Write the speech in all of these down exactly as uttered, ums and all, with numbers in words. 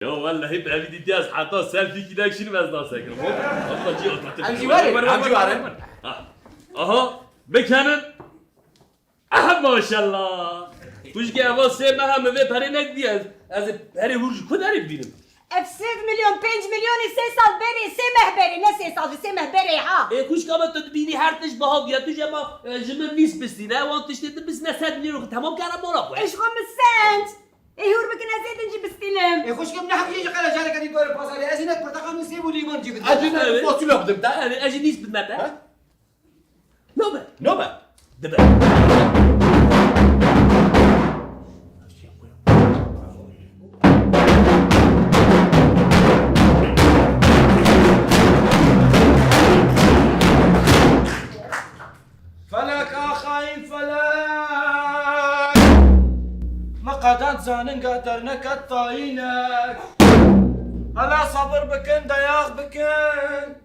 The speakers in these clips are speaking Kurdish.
Ya wellahî bi evî dîtiya ez heta selfîkî nekişînim ez nasekirim. Hop, hop, cî oturtun. Em jî werin, em jî werin. Ha. Aha, bikenin. Aha, maşallah. Kuşkê eva sê meha min vê perê nekdiye ez, ez ê perê hûr ji ku derê bibînim? Ev sed milyon, pênc milyonê sê sal berê, sê meh berê, ne sê sal, sê meh berê ha. Ê kuşka me tu dibînî her tişt biha bûye, tu jî ema, e, ji min nîs bistîne, wan tiştê din bistîne sed milyon xwe temam kere mala xwe. Ê ji xwe min send. Ê hûr bikin ez ê din jî bistînim. Ê xwişkim nehewî ji qere careke dî dore pazarê, ez ê ne porteqal û sêv û lîmon jî bidim. Ez ê ne fasûla bidim te. Erê, ez jî nîs bidim te. Ha? Nobe. Nobe. Dibe. Felek a xayîn felek. Me qeden zaninga derneket tayînek. Hela sabir bikin, dayax bikin.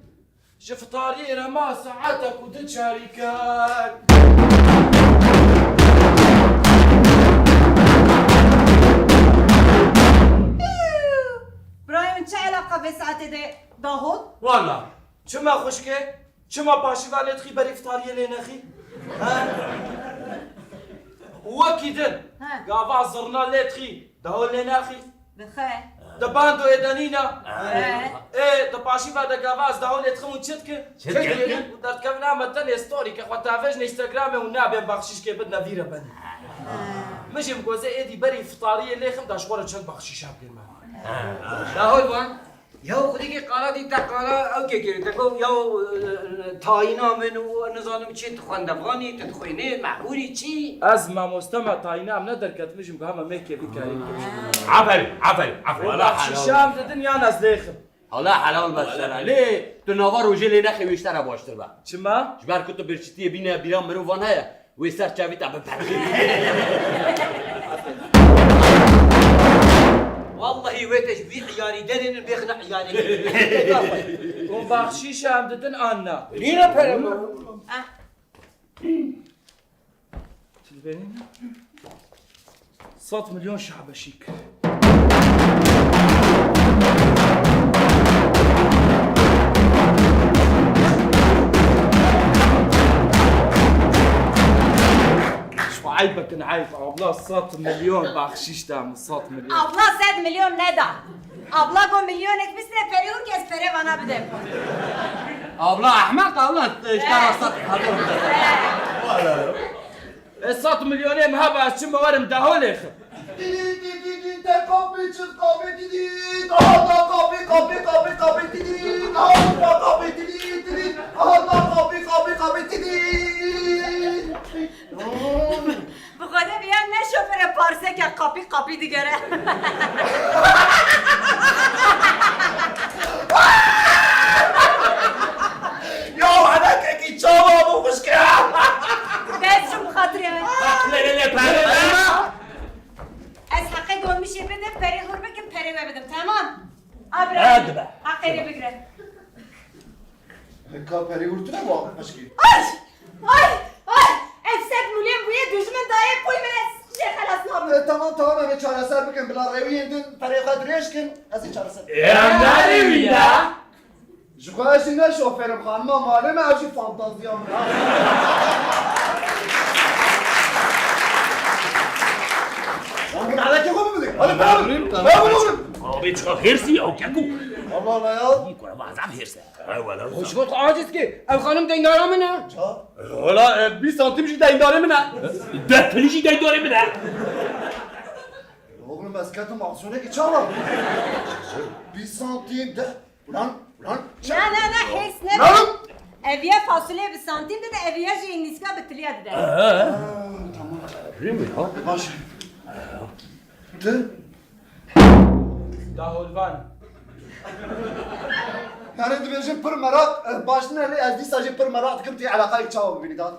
Ji fitariyê re ma saetek û du çarîkek. Birayê min, çi eleqa vê saetê de dahol? Wala, çima xwişkê? Çima paşîva lê dixî berî fitariyê lê nexî? He? Û wekî din, He. gava zirna lê dixî, dahol lê naxî? Dixe. Di bando ê de nîna. He. Ê, di paşîva de gava ez dahol lê dixim û çi dikim? Çi dikim? Û derdikevin, a me tenê story ke xwe tavêjin Instagramê û nabên baxşîşkê bidine vî re benî. Min jî min got, ez ê êdî berî fitariyê lê xim da ji xwe re çend baxşîşa bigirme. Dahol wan. Yaw xwedîkî qala dî te qala ew kê kirî, te got yaw, e, tayîna min û nizanim çi, tu xwendevanî, tu dixwînî, mehbûrî çi? Ez mamoste me, tayîna em ne derket, min jî min got hema mêkê bikerî. Aferîn, aferîn, aferîn. Wela helal. Şîşe em didin yan ez lêxim. Hala helal be sere. Lê tu nava rojê lê nexê wê ji te re baştir be. Çima? Ji ber ku tu birçîtiyê bîne bîra mirovan heye. Wê ser çavê te biperê. Wallahî wê te ji vî iyarî derênin bêxine iyarî. Hûn baxşîşa em didin an na? Nîne pere min. Ah. Tu dibênî ne? Sed milyon şabeşîk. Şu eyb bikin eyb, abla sed milyon baxşîş da min, sed milyon. Abla sed milyon neda. Abla got milyonek bistine perê hûr ke ez perê vana bidim. Abla ehmeq, abla, işte Eh. rasat. Eh. E, sed milyonê min hebe ez çima werim deholê xim. Didî, didî, didî, te kapî, çift kapî, didî, aha da kapî, kapî, kapî, kapî, didî, aha da kapî, didî, didî, aha da kapî, kapî, kapî, didî. Bi Xwedê bi yan ne şofere parseke kapî kapî digere. Ya henekekî çawa bû xwişke? Dest ji min xatirê min. Lê, lê, lê, pere, pere. Ez heqê dolmişê bidim, perê hûr bikim, perê we bidim, temam? Abra. Hadi be. Heqê rê bigire. Ka perê hûr tune bu xwişke. Ay! Ay! Ay! Ev sed milyon bûye dijmin daye pul min ez jê xelas nabim. E, tamam, tamam, em ê çareser bikin. Bila rêwiyên din perê xwe dirêj kin, ez ê çareser bikim. E, em nerêwî ne? Ji xwe ez jî ne şofêr im, xanima malê me, ev jî fantaziya min e. Lan hûn alekê xwe bibidin. Hadi, tamam. Tamam, tamam. Abi, çiqa hêrsî ew keko. Allah Allah ya. Kurva zaf hêrs e. He, wele. Hoş bak aciz ki. Ev xanim deyndara min e. Ça? Wela, e, bîst santim jî deyndara min e. Deh pil jî deyndara min e. Oğlum, ez ketim aksiyonekî çawa? Bîst santim de. Ulan, ulan. Na, na, na, hêrs nebe. Ulan. Eviye fasulye bi santim dide, eviye jî nîska bi tiliya dide. Ha, tamam. Rî mi ya? Baş. Tu? Daholvan. Yani dibêjin pir meraq, e, baş ne lê ez dîsa jî pir meraq dikim tu eleqayek çawa bibînî da.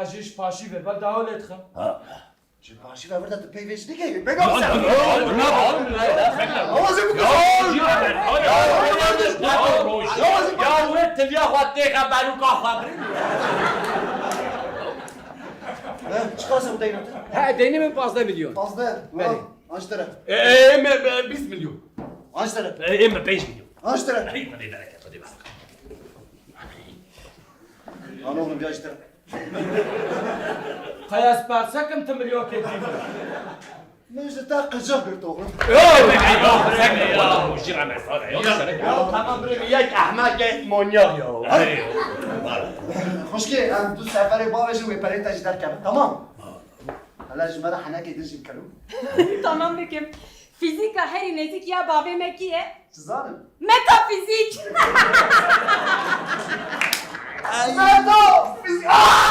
Ez jî ji paşî ve, ber daholê dixim. Ha. Ji paşî ve vir de tu peyvê ji dikê. Peyvê Ya, ya, ya, ya, ya, ya, ya. Awazê bikir. Ya, ya, ya, ya, ya, ya, ya, ya, wê tiliya xwe têxe belûka xwe. He, çiqas e bu deyna te? He, deynê min pazdeh milyon. Pazdeh. Belê. Ha. An ji te re. E, e, me, me, bîst milyon. An ji te re. E, e, me pênc milyon. An ji te re. Ey, Xwedê bereket, Xwedê bereket. An oğlum ya ji te re. Qey ez persekim tu milyon kê dî. Min ji te qicix girt oğlum. Yo, yo, yo, yo, jî remesane, yo, Ya, şeref. Ya tamam bre, yek ehmek, yek manyak ya. Ey, Xwişkê, em du seferê bavêjin wê perê te jî derkeve, tamam? Hele ji me re henekê din jî bikelo. Tamam bikim. Fîzîka herî nêzîk ya bavê me kî ye? Çi zanim? Metafîzîk! Metafîzîk! Aa!